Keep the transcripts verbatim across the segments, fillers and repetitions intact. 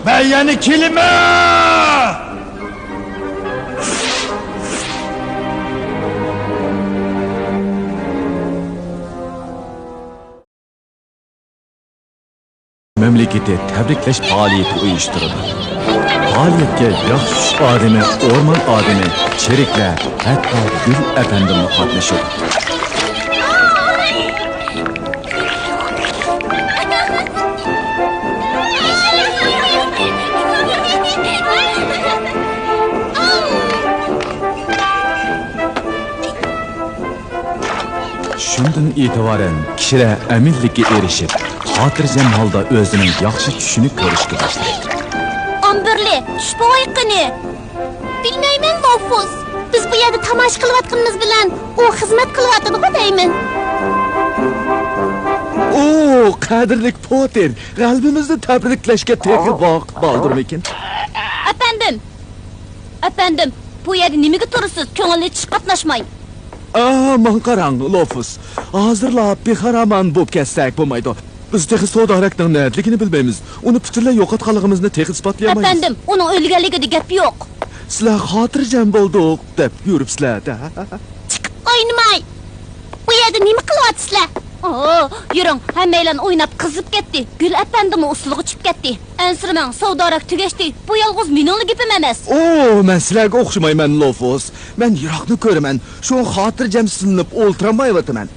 مەن يەنە كېلىمەن! مەملىكىتى تەبرىكلەش پائالىيىتى ئۇيۇشتۇرىدۇ. پائالىيەتكە ياخشى چۈش ئادىمى، ئورمان ئادىمى، چېرىكلەر، ھەتتا گۈل ئەپەندىممۇ قاتنىشىدۇ. شۇندىن ئېتىبارەن كىشىلەر ئەمىنلىككە ئېرىشىپ، خاتىرجەم ھالدا ئۆزىنىڭ ياخشى چۈشىنى كۆرۈشكە باشلايدۇ. ئامبېرلى، چۈش بوۋاي قېنى؟ بىلمەيمەن، لوفۇس. بىز بۇ يەردە تاماشا قىلىۋاتقىنىمىز بىلەن ئۇ خىزمەت قىلىۋاتىدىغۇ دەيمەن. ئۇ، قەدىرلىك پوتېر، غەلىبىمىزنى تەبرىكلەشكە تېخى ۋاقىت باردۇرمىكىن؟ ئەپەندىم! ئەپەندىم، بۇ يەردە نېمىگە تۇرىسىز؟ كۆڭۈل ئېچىشقا قاتناشماي. ئا، ماڭا قاراڭ، لوفۇس. ھازىرلا بىخارامان بولۇپ كەتسەك بولمايدۇ. بىز تېخى سودارەكنىڭ نەدىلىكىنى بىلمەيمىز. ئۇنى پۈتۈنلەي يوقاتقانلىقىمىزنى تېخى ئىسپاتلىيالمايمىز. ئەپەندىم، ئۇنىڭ ئۆلگەنلىكىدە گەپ يوق. سىلەر خاتىرجەم بولدۇق دەپ يۈرۈپسىلەر-دە. چىقىپ ئوينىماي. بۇ يەردە نېمە قىلىۋاتىسىلەر؟ ئو، يۈرۈڭ، ھەممەيلەن ئويناپ قىزىپ كەتتى. گۈل ئەپەندىمۇ ئۇسسۇلۇققا چۈشۈپ كەتتى. ئەنسىرىمەڭ، سودارەك تۈگەشتى. بۇ يالغۇز مېنىڭلا گېپىم ئەمەس. ئو، مەن سىلەرگە ئوخشىمايمەن، لوفۇس. مەن يىراقنى كۆرىمەن. شۇڭا خاتىرجەم سېلىنىپ ئولتۇرالمايۋاتىمەن.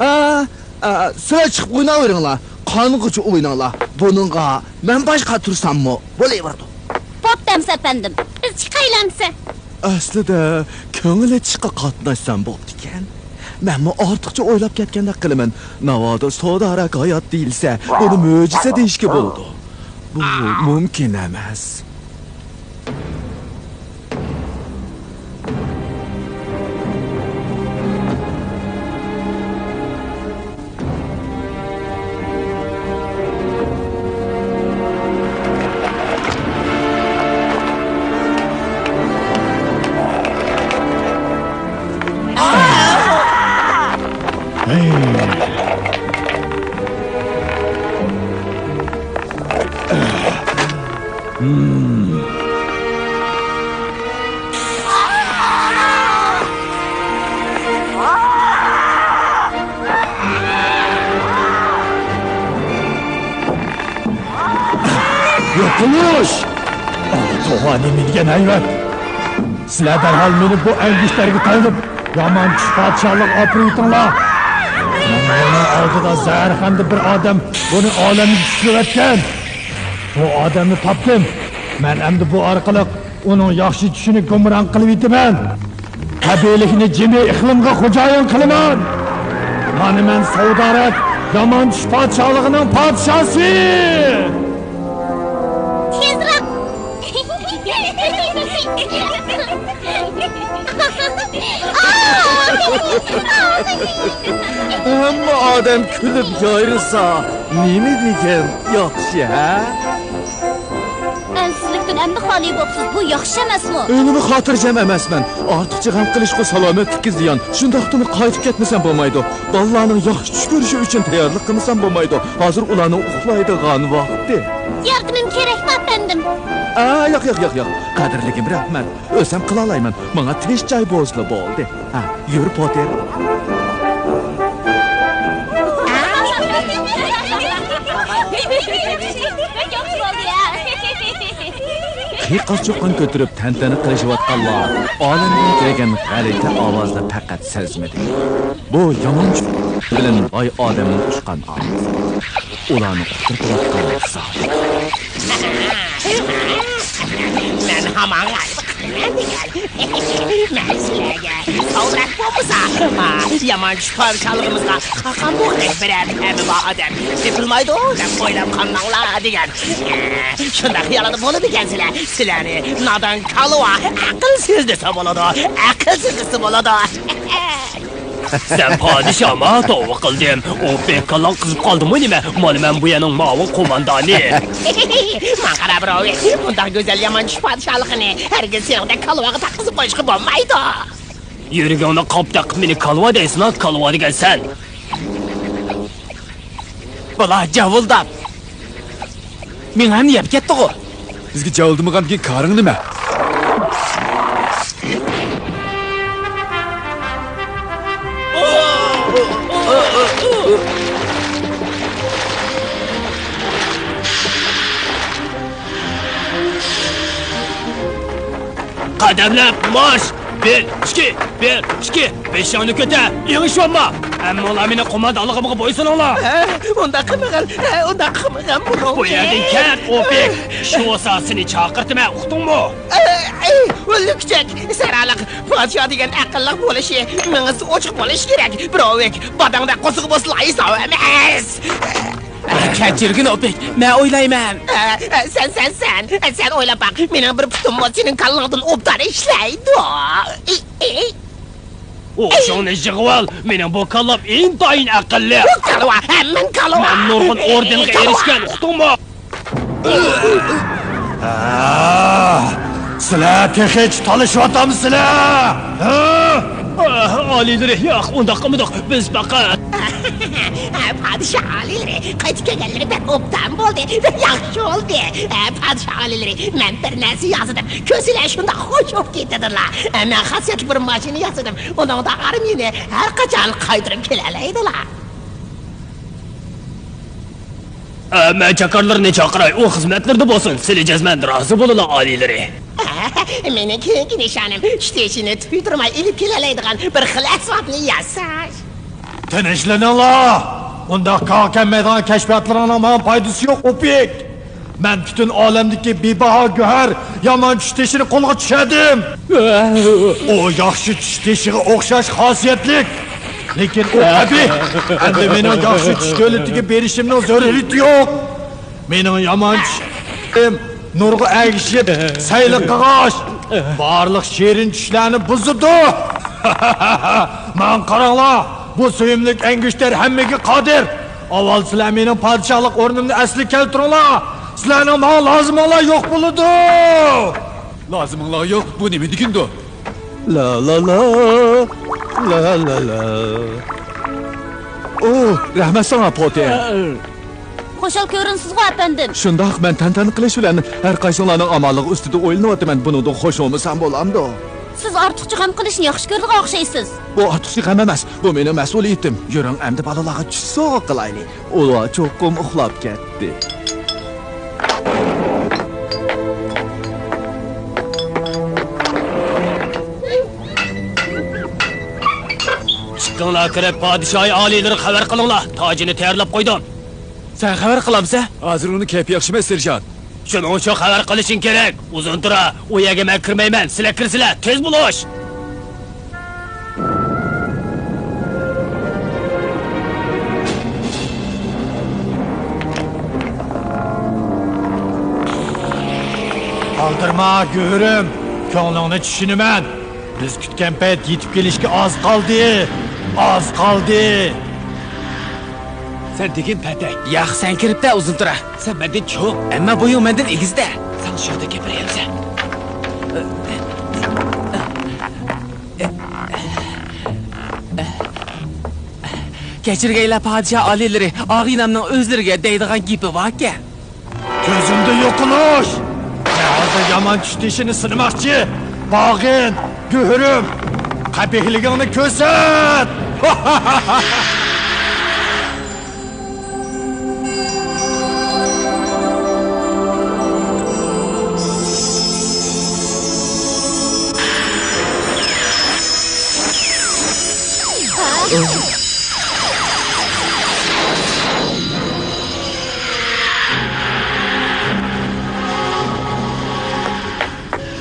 ئا، ئا، سىلەر چىقىپ ئويناۋېرىڭلار. قانغۇچە ئويناڭلار. بۇنىڭغا مەن باش قاتۇرساممۇ بولۇۋېرىدۇ. بوپتۇ ئەمىسە ئەپەندىم. بىز چىقايلى ئەمىسە. ئەسلىدە كۆڭۈل ئېچىشقا قاتناشسام بوپتىكەن. مەنمۇ ئارتۇقچە ئويلاپ كەتكەندەك قىلىمەن. ناۋادا سودارەك ھايات دېيىلسە، بۇنى مۆجىزە دېيىشكە بولىدۇ. بۇ مۇمكىن ئەمەس. يوقىلىش! توۋا، نېمە دېگەن ھەيۋەت! سىلەر دەرھال مېنى بۇ ئەڭگۈشتەرگە تايىنىپ، يامان چۈش پادىشاھلىقىغا ئاپىرىۋېتىڭلار. مانا بۇنىڭ ئالدىدا زەھەرخەندە بىر ئادەم بۇنى ئالەمگە چۈشۈرۈۋەتكەن. بۇ ئادەمنى تاپتىم. مەن ئەمدى بۇ ئارقىلىق ئۇنىڭ ياخشى چۈشىنى گۇمران قىلىۋېتىمەن. قەبىلىكنى جىمى ئىقلىمغا خوجايىن قىلىمەن. مانا مەن سودارەك، يامان چۈش پادىشاھلىقىنىڭ پادىشاھسى! تېزراق! ھەممە ئادەم كۈلۈپ يايرىسا، نېمە دېگەن ياخشى، ھە؟ ئەنسىزلىكتىن ئەمدى خالىي بوپسىز، بۇ ياخشى ئەمەسمۇ؟ ھېلىمۇ خاتىرجەم ئەمەسمەن. ئارتۇقچە غەم قىلىشقا سالامەتلىككە زىيان. شۇنداقتىمۇ قايتىپ كەتمىسەم بولمايدۇ. بالىلارنىڭ ياخشى چۈش كۆرۈشى ئۈچۈن تەييارلىق قىلمىسام بولمايدۇ. ھازىر ئۇلارنىڭ ئۇخلايدىغان ۋاقتى. ياردىمىم كېرەكمۇ، ئەپەندىم؟ ئا، ياق، ياق، ياق، ياق. قەدىرلىكىم، رەھمەت. ئۆزۈم قىلالايمەن. ماڭا تىنچ جاي بولسىلا بولدى. ھە، يۈر، پوتېر. قىيقاس-چۇققان كۆتۈرۈپ تەنتەنە قىلىشىۋاتقانلار ئالەمدىن كەلگەن غەلىتە ئاۋازنى پەقەت سەزمىدى. بۇ يامان چۈش بىلەن باي ئادەمنىڭ ئۇچقان ئاۋازى. ئۇلارنى قۇتۇرتۇۋاتقان زادى. مەن ھامان غەلىبە قىلىمەن دېگەن. مەن سىلەرگە سوداك بولمىسا، يامان چۈش پادىشاھلىقىمىزغا قاقاممۇ بىرەر تەمى بار ئادەم تېپىلمايدۇ دەپ ئويلاپ قالماڭلار دېگەن. شۇنداق خىيالدا بولىدىكەنسىلەر. سىلەرنى نادان كالۋا، ئەقىلسىز دېسە بولىدۇ. ئەقىلسىز دېسە بولىدۇ. سەن پادىشاھما توۋا قىلدىم. ئۇ بەك كاللاڭ قىزىپ قالدىمۇ نېمە؟ مانا مەن بۇ يەرنىڭ مۇئاۋىن قوماندانى. ماڭا قارا، بىراۋى، بۇنداق گۈزەل يامان چۈش پادىشاھلىقىنى ھەرگىز سېنىڭدەك كالۋاغا تاققۇزۇپ قويۇشقا بولمايدۇ. يۈرىكىڭنى قاپ تېقىپ مېنى كالۋا دەيسىنا؟ كالۋا دېگەن سەن. بۇلار جاۋۇلداپ. مېڭەمنى يەپ كەتتىغۇ. بىزگە جاۋلىدىمىغاندىكىن كارىڭ نېمە؟ قەدەملەپ مارش! بىر، ئىككى، بىر، ئىككى، بېشىڭنى كۆتەر، ئېڭىشىۋالما! ھەممىڭلار مېنىڭ قوماندانلىقىمغا بويسۇنۇڭلار! ھە، ئۇنداق قىلمىغىن، ھە، ئۇنداق قىلمىغىن، بۇنىڭ بۇ يەردىن كەت، ئوپېك! ئىش بولسا سېنى چاقىرتىمەن، ئۇقتۇڭمۇ؟ ئەي، ئەي، ئۆلۈكچەك، سەرالىق، پادىشاھ دېگەن ئەقىللىق بولۇشى، مېڭىسى ئوچۇق بولۇشى كېرەك. بىراۋ باغدەك قورسىقى بولسىلا ھېساب ئەمەس. كەچۈرگىن، ئوپېك، مەن ئويلايمەن. ئە، ئە، سەن، سەن، سەن، سەن ئويلاپ باق. مېنىڭ بىر پۇتۇممۇ سېنىڭ كاللاڭدىن ئوبدان ئىشلەيدۇ. ئى، ئى. ھوشۇڭنى يىغىۋال، مېنىڭ بۇ كاللام ئىنتايىن ئەقىللىق. بۇ كالۋا، ھە، مەن كالۋا. مەن نۇرغۇن ئوردېنغا ئېرىشكەن، ئۇقتۇڭمۇ؟ ھە، سىلەر تېخىچە تالىشىۋاتامسىلەر؟ ھە؟ ئالىيلىرى، ياق، ئۇنداق قىلمىدۇق. بىز پەقەت. پادىشاھ ئالىيلىرى، قايتىپ كەلگەنلىرى بەك ئوبدان بولدى، بەك ياخشى بولدى. پادىشاھ ئالىيلىرى، مەن بىر نەرسە ياسىدىم. كۆزلەر شۇنداق خۇش بولۇپ كېتىدىلا. مەن خاسىيەتلىك بىر ماشىنا ياسىدىم. ئۇنىڭدا ئارمىيەنى ھەر قاچان قايتۇرۇپ كېلەلەيدىلا. ئە، مەن چاكارلىرىنى چاقىراي، ئۇ خىزمەتلىرىدە بولسۇن، سىلى جەزمەن رازى بولىلا، ئالىيلىرى. مېنىڭ كېيىنكى نىشانىم چۈش تېشىنى تۇيدۇرماي ئېلىپ كېلەلەيدىغان بىر خىل ئەسۋابنى ياساش. تىنچلىنىڭلار! ئۇنداق كاڭ كەلمەيدىغان كەشپىياتلىرىڭنىڭ ماڭا پايدىسى يوق، ئوپېك! مەن پۈتۈن ئالەمدىكى بىباھا گۆھەر، يامان چۈش تېشىنى قولغا چۈشۈردۈم. ئۇ ياخشى چۈش تېشىغا ئوخشاش خاسىيەتلىك. لېكىن ئۇ قەبىھ. ئەمدى مېنىڭ ياخشى چۈش دۆلىتىگە بېرىشىمنىڭ زۆرۈرىيىتى يوق. مېنىڭ يامان چۈشۈم نۇرغا ئەگىشىپ سەيلە قىلغاچ، بارلىق شېرىن چۈشلەرنى بۇزىدۇ. ماڭا قاراڭلار، بۇ سۆيۈملۈك ئەنگۈشتەر ھەممىگە قادىر. ئاۋۋال سىلەر مېنىڭ پادىشاھلىق ئورنۇمنى ئەسلىگە كەلتۈرۈڭلار. سىلەرنىڭ ماڭا لازىمىڭلار يوق بولىدۇ. لازىمىڭلار يوق؟ بۇ نېمە دېگىنىدۇ؟ لا لا لا، لا لا لا. ئوھ، رەھمەت ساڭا، پوتى. خۇشال كۆرۈنىسىزغۇ، ئەپەندىم؟ شۇنداق، مەن تەنتەنە قىلىش بىلەن ھەر قايسىڭلارنىڭ ئامانلىقى ئۈستىدە ئويلىنىۋاتىمەن، بۇنىڭدىن خۇش بولمىسام بولامدۇ؟ سىز ئارتۇقچە غەم قىلىشنى ياخشى كۆرىدىغان ئوخشايسىز. بۇ ئارتۇقچە غەم ئەمەس، بۇ مېنىڭ مەسئۇلىيىتىم. يۈرۈڭ، ئەمدى بالىلارغا چۈش سوۋغا قىلايلى. ئۇلار چوقۇم ئۇخلاپ كەتتى. ئىككىڭلار كىرىپ، پادىشاھى ئالىيلىرىغا خەۋەر قىلىڭلار، تاجىنى تەييارلاپ قويدۇم. سەن خەۋەر قىلامسەن؟ ھازىر ئۇنىڭ كەيپى ياخشى ئەمەس، سېرژانت. شۇنىڭ ئۈچۈن خەۋەر قىلىشىڭ كېرەك. ئۇزۇن تۇرا، ئۇ يەرگە مەن كىرمەيمەن، سىلەر كىرىسىلەر، تېز بولۇش! ئالدىرىما، گۆھىرىم، كۆڭلۈڭنى چۈشىنىمەن. بىز كۈتكەن پەيت يېتىپ كېلىشكە ئاز قالدى. ئاز قالدى. سەن دېگىن پەتەك. ياق، سەن كىرىپ دە، ئۇزۇن تۇرا. سەن مەندىن چوڭ. ئەمما بويۇڭ مەندىن ئېگىز دە. ساڭا شۇ يەردە گەپ بېرەيمسەن. كەچۈرگەيلا پادىشاھ ئالىيلىرى، ئاغىنەمنىڭ ئۆزلىرىگە دەيدىغان گېپى باركەن. كۆزۈمدە يوقىلىش! مەن ھازىر يامان چۈش تېشىنى سىنىماقچى. باغىن، گۆھىرىم، قەبىھلىكىڭنى كۆرسەت!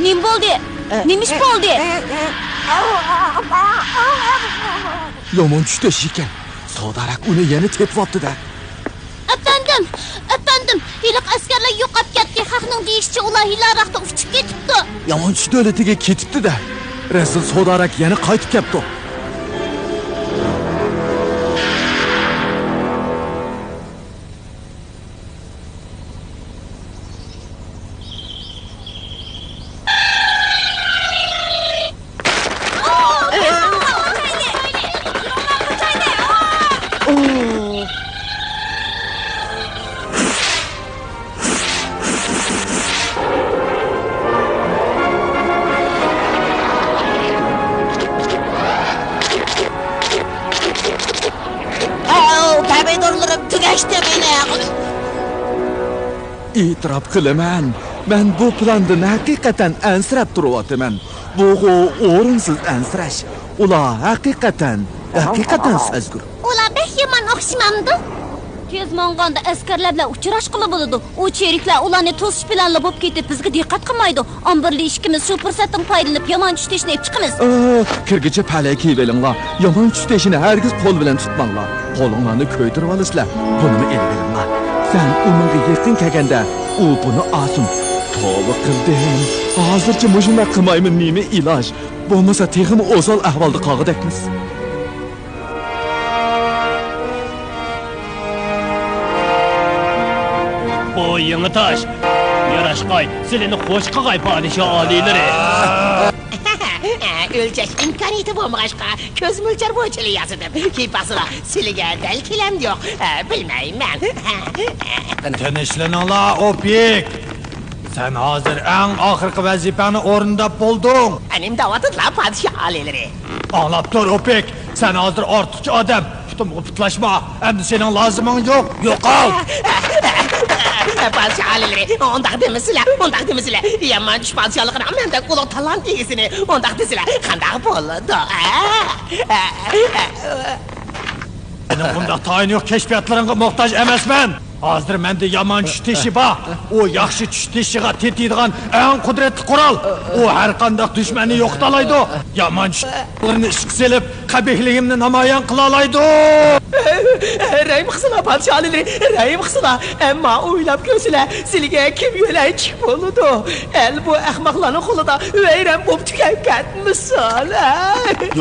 نېمە بولدى؟ نېمە ئىش بولدى؟ يامان چۈش تېشى ئىكەن. سودارەك ئۇنى يەنە تېپىۋاپتۇ-دە. ئەپەندىم! ئەپەندىم! ھېلىقى ئەسكەرلەر يوقاپ كەتتى. خەقنىڭ دېيىشىچە، ئۇلار ھىيلاراقتا ئۇچۇپ كېتىپتۇ. يامان چۈش دۆلىتىگە كېتىپتۇ-دە. رەزىل سودارەك يەنە قايتىپ كەپتۇ. ئېتىراپ قىلىمەن، مەن بۇ پىلاندىن ھەقىقەتەن ئەنسىرەپ تۇرۇۋاتىمەن. بۇغۇ ئورۇنسىز ئەنسىرەش. ئۇلار ھەقىقەتەن، ھەقىقەتەن سەزگۈر. ئۇلار بەك يامان ئوخشىمامدۇ؟ تېز ماڭغاندا ئەسكەرلەر بىلەن ئۇچراشقىلى بولىدۇ. ئۇ چېرىكلەر ئۇلارنى توسۇش پىلانلا بولۇپ كېتىپ، بىزگە دىققەت قىلمايدۇ. ئامبېرلى ئىككىمىز شۇ پۇرسەتتىن پايدىلىنىپ يامان چۈش تېشىنى ئېلىپ چىقىمىز. ئاھ، كىرگۈچە پەلەي كىيىۋېلىڭلار. يامان چۈش تېشىنى ھەرگىز قول بىلەن تۇتماڭلار. قولۇڭلارنى كۆيدۈرۈۋالىسىلەر. بۇنىمۇ ئېلىۋېلىڭلار. سەن ئۇنىڭغا يېقىن كەلگەندە، ئۇ بۇنى ئالسۇن. توۋا قىلدىم. ھازىرچە مۇشۇنداق قىلمايمۇ نېمە ئىلاج؟ بولمىسا تېخىمۇ ئوسال ئەھۋالدا قالغۇدەكمىز. بۇ يېڭى تاش. ياراشقاي، سىلىنى خوش قىلغاي، پادىشاھ ئالىيلىرى. ئۆلچەش ئىمكانىيىتى بولمىغاچقا، كۆز مۆلچەر بويىچىلا ياسىدىم. كېيىن باقسىلا، سىلىگە دەل كېلەمدۇ يوق، بىلمەيمەن. تىنچلىنىڭلار، ئوپېك. سەن ھازىر ئەڭ ئاخىرقى ۋەزىپەڭنى ئورۇنداپ بولدۇڭ. نېمە دەۋاتىدىلا، پادىشاھ ئالىيلىرى؟ ئاڭلاپ تۇر، ئوپېك. سەن ھازىر ئارتۇقچە ئادەم. پۇتۇمغا پۇتلاشما. ئەمدى سېنىڭ لازىمىڭ يوق. يوقال! پادىشاھ ئالىيلىرى، ئۇنداق دېمىسىلە، ئۇنداق دېمىسىلە. يامان چۈش پادىشاھلىقىنىڭ مەندەك ئۇلۇغ تالانت ئىگىسىنى ئۇنداق دېسىلە، قانداق بولىدۇ؟ مېنىڭ ئۇنداق تايىنى يوق كەشپىياتلىرىڭغا موھتاج ئەمەسمەن. ھازىر مەندە يامان چۈش تېشى بار. ئۇ ياخشى چۈش تېشىغا تېتىيدىغان ئەڭ قۇدرەتلىك قورال. ئۇ ھەر قانداق دۈشمەننى يوقىتالايدۇ. يامان چۈشلىرىنى ئىشقا سېلىپ، قەبىھلىكىمنى نامايان قىلالايدۇ. رەھىم قىلسىلا، پادىشاھ ئالىيلىرى، رەھىم قىلسىلا. ئەمما ئويلاپ كۆرسىلە، سىلىگە كىم يۆلەنچۈك بولىدۇ؟ ئەل بۇ ئەخمەقلارنىڭ قولىدا ۋەيران بولۇپ تۈگەپ كەتمىسۇن.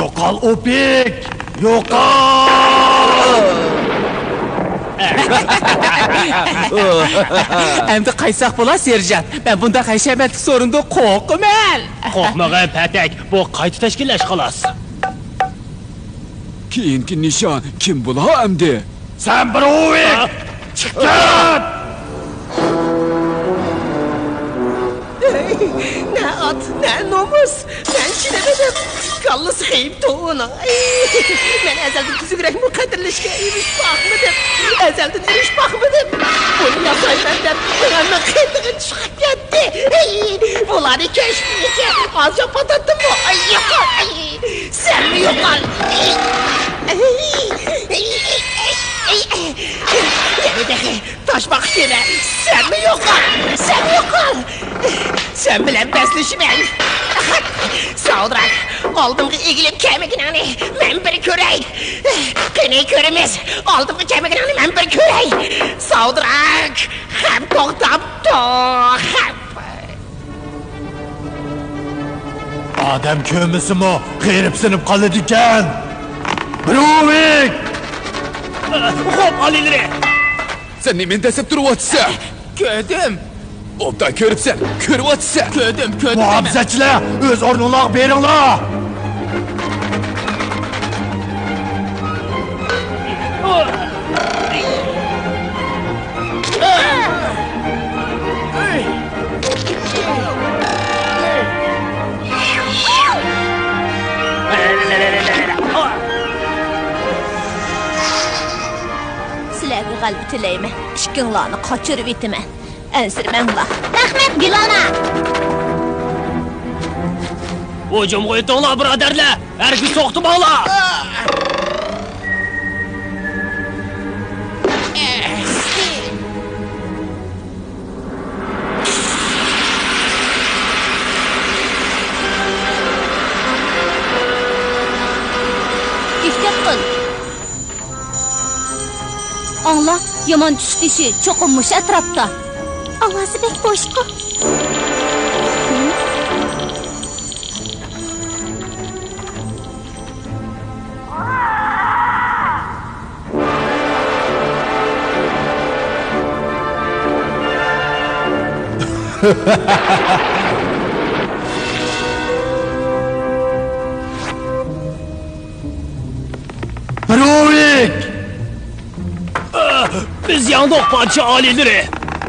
يوقال، ئوپېك! يوقال! ئەمدى قايتساق بولا، سېرژانت. مەن بۇنداق ھەشەمەتلىك سورۇندىن قورقىمەن. قورقمىغىن، پەتەك. بۇ قايتا تەشكىللەش، خالاس. كېيىنكى نىشان كىم بولا ئەمدى؟ سەن بىر ئوۋىك! چىقىپ كەت! نە ئات، نە نومۇس! مەن چىدىمىدىم. كاللىسى خېيىپتۇ ئۇنىڭ. مەن ئەزەلدىن تۈزۈكرەك مۇقەددەرلەشكە ئېرىشىپ باقمىدىم. ئەزەلدىن ئېرىشىپ باقمىدىم. بۇنى ياسايمەن دەپ، مېڭەمنىڭ قېتىغى چىقىپ كەتتى. بۇلارنى كەشپىگىچە ئازراق پاتاتتىممۇ؟ ئاي، يوقال! ئاي، سەنمۇ يوقال! يەنە تېخى تاشپاقا كېلە! سەنمۇ يوقال! سەنمۇ يوقال! سەن بىلەن بەسلىشىمەن! ساۋدۇراك، ئالدىمغا ئېگىلىپ كەلمىگىنىڭنى مەن بىر كۆرەي! قېنى كۆرىمىز! ئالدىمغا كەلمىگىنىڭنى مەن بىر كۆرەي! ساۋدۇراك! خەپ توختاپتۇ! خەپ! ئادەم كۆرمىسىمۇ غېرىبسىنىپ قالىدىكەن. بروۋىك! خوپ، ئالىيلىرى! سەن نېمىنى دەسسەپ تۇرۇۋاتىسەن؟ كۆردۈم. ئوبدان كۆرۈپسەن، كۆرۈۋاتىسەن. كۆردۈم، كۆردۈم. مۇھاپىزەتچىلەر، ئۆز ئورنۇڭلارغا بېرىڭلار. سىلەرگە غەلىبە تىلەيمەن. ئىككىڭلارنى قاچۇرۇۋېتىمەن. ئەنسىرىمەڭلار. رەھمەت، گۈلانە! ھۇجۇمغا ئۆتۈڭلار، بۇرادەرلەر! ھەرگىز توختىماڭلار! ئېھتىيات قىل! ئاڭلا، يامان چۈش تېشى چوقۇم مۇشۇ ئەتراپتا. ئاۋازى بەك بوشقۇ. بروۋىك! بىز يەڭدۇق، پادىشاھ ئالىيلىرى!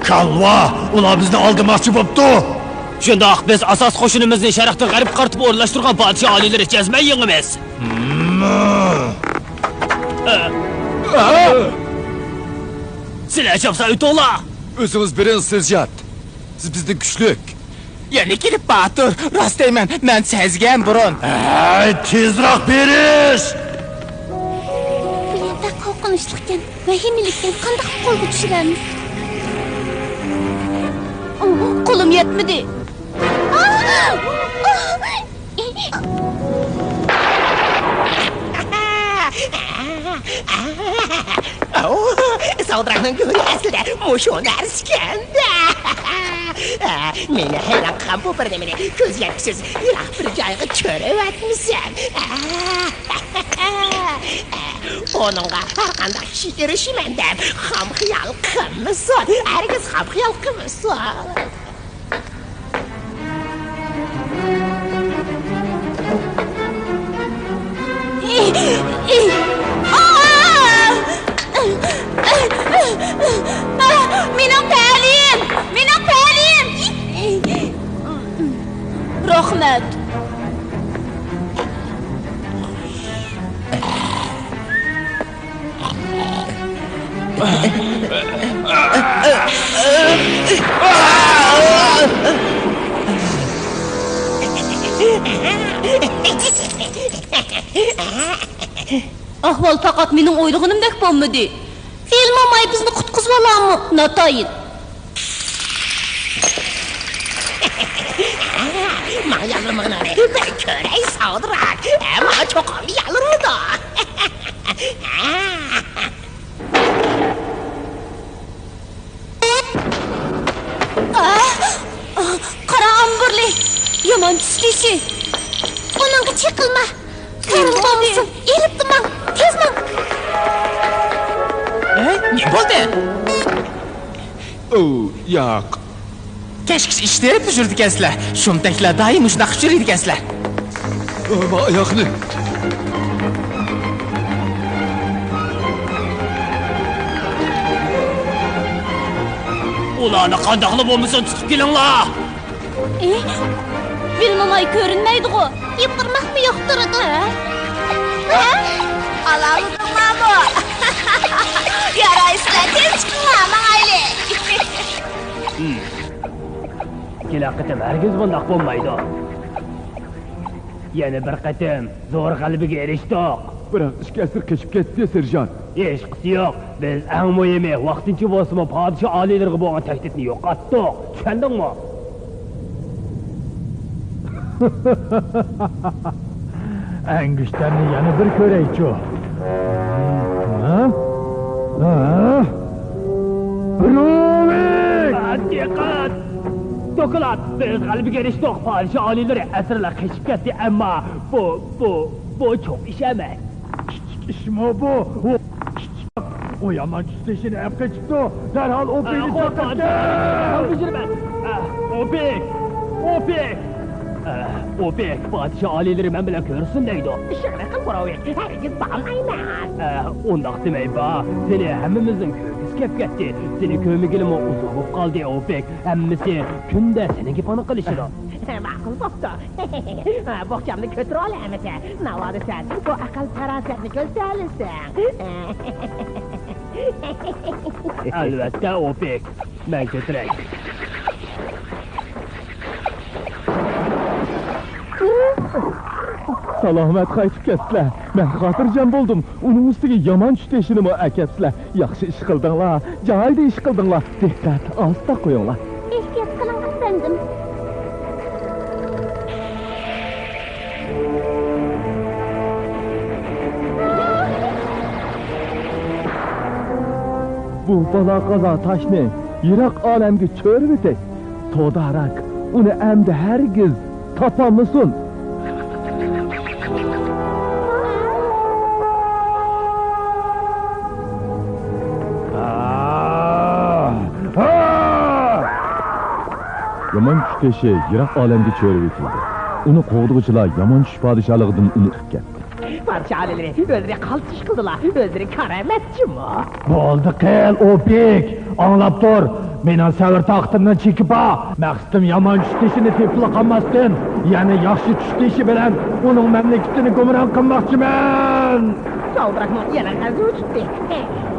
كالۋا! ئۇلار بىزنى ئالدىماقچى بوپتۇ! شۇنداق، بىز ئاساس قوشۇنىمىزنى شەرقتىن غەربكە قارىتىپ ئورۇنلاشتۇرغان، پادىشاھ ئالىيلىرى، جەزمەن يېڭىمىز! سىلەر چاپسان ئۆتۈڭلار! ئۆزىڭىز بېرىڭ، سېرژانت. سىز بىزدىن كۈچلۈك. يەنە كېلىپ باتۇر. راست دەيمەن، مەن سەزگەن بۇرۇن. ھەي، تېزراق بېرىش! بۇ يەر بەك قورقۇنچلۇقكەن، ۋەھىمىلىككەن. قانداق قولغا چۈشۈرەرمىز؟ ئوھ، قولۇم يەتمىدى. ئاۋۇ، ساۋدىراقنىڭ گۆرى ئەسلىدە مۇشۇ نەرسىكەن-دە. مېنى ھەيران قىلغان بۇ بىر نېمىنى كۆز يەتكۈسىز يىراق بىر جايغا چۆرۈۋەتمىسەم. ئۇنىڭغا ھەرقانداق كىشى ئېرىشىمەن دەپ خام خىيال قىلمىسۇن، ھەرگىز خام خىيال قىلمىسۇن. مېنىڭ پەلىيىم! مېنىڭ پەلىيىم! رەھمەت. ئەھۋال پەقەت مېنىڭ ئويلىغىنىمدەك بولمىدى. فىل موماي بىزنى قۇتقۇزۇۋالارمۇ؟ ناتايىن. ماڭا يالۋۇرمىغىنىڭنى بىر كۆرەي، ساۋدىراك. ماڭا چوقۇم يالۋۇرىدۇ. قارا ئامبۇرلى، يامان چۈش تېشى. ئۇنىڭغا چېقىلما. كارىل بولمىسۇن. ئېلىپلا ماڭ. تېز ماڭ. ھەي، نېمە بولدى؟ ئوۋ، ياق. كەچكىچە ئىشلەپلا يۈرىدىكەنسىلەر. شۇمتەكلەر دائىم مۇشۇنداق يۈرىدىكەنسىلەر. ئاياغنى. ئۇلارنى قانداقلا بولمىسۇن تۇتۇپ كېلىڭلار. ئى، بىل موماي كۆرۈنمەيدىغۇ. يوقىرماقمۇ يوقتۇرىدۇ، ھە؟ ھە؟ ئالالىدىڭلارمۇ؟ يارايسىلەر، تېز چىقىڭلار، ماڭايلى. كېلەر قېتىم ھەرگىز بۇنداق بولمايدۇ. يەنە بىر قېتىم زور غەلىبىگە ئېرىشتۇق. بىراق ئىككى ئەسىر قېچىپ كەتتى، سېرژانت. ھېچقىسى يوق. بىز ئەڭ مۇھىمى، ۋاقتىنچە بولسىمۇ پادىشاھ ئالىيلىرىغا بولغان تەھدىتنى يوقاتتۇق. چۈشەندىڭمۇ؟ ئەڭگۈشتەرنى يەنە بىر كۆرەيچۇ. ھە؟ ھە؟ بروۋىك! دىققەت! دوكلات! بىز غەلىبىگە ئېرىشتۇق. پادىشاھ ئالىيلىرى ئەسىرلەر قېچىپ كەتتى، ئەمما بۇ، بۇ، بۇ چوڭ ئىش ئەمەس. كىچىك ئىشمۇ بۇ؟ ئۇ كىچىك. ئۇ يامان چۈش تېشىنى ئەپ قېچىپتۇ. دەرھال ئوپېكنى چاقىرتىڭ. دەرھال بېجىرىمەن. ئوپېك! ئوپېك! ئوپېك، پادىشاھ ئالىيلىرى مەن بىلەن كۆرۈشسۇن دەيدۇ. ئىشىڭنى قىل، بروۋىك. ھەرگىز بارمايمەن. ئۇنداق دېمەي، با. سېنى ھەممىمىزنىڭ كۆرگۈسى كەپ كەتتى. سېنى كۆرمىگىلىمۇ ئۇزۇن بولۇپ قالدى، ئوپېك. ھەممىسى كۈندە سېنىڭ گېپىڭنى قىلىشىدۇ. ماقۇل بوپتۇ. بوخچامنى كۆتۈرۈۋال ئەمىسە. ناۋادا سەن بۇ ئەقىل-پاراسەتنى كۆرسىتەلىسەڭ. ئەلۋەتتە، ئوپېك. مەن كۆتۈرەي. سالامەت قايتىپ كەپسىلەر. مەن خاتىرجەم بولدۇم. ئۇنىڭ ئۈستىگە يامان چۈش تېشىنىمۇ ئەكەپسىلەر. ياخشى ئىش قىلدىڭلار، جايىدا ئىش قىلدىڭلار. دىققەت، ئاستا قويۇڭلار. ئېھتىيات قىلىڭ، ئەپەندىم. بۇ بالا-قازا تاشنى يىراق ئالەمگە چۆرۈۋېتەي. توداراك ئۇنى ئەمدى ھەرگىز تاپالمىسۇن. يامان چۈش تېشى يىراق ئالەمگە چۆرۈۋېتىلدى. ئۇنى قوغدىغۇچىلار يامان چۈش پادىشاھلىقىدىن ئۇنى ئېلىپ كەتتى. پادىشاھ ئالىيلىرى ئۆزلىرى قالتىس ئىش قىلدىلا، ئۆزلىرى كارامەتچىمۇ؟ بولدى قىل، ئوپېك! ئاڭلاپ تۇر! مېنىڭ سەۋر تاقىتىمنىڭ چېكى بار! مەقسىتىم يامان چۈش تېشىنى تېپىپلا قالماستىن، يەنە ياخشى چۈش تېشى بىلەن ئۇنىڭ مەملىكىتىنى گۇمران قىلماقچىمەن! ساۋدىراكنىڭ يەنە غەزىپى چىقتى.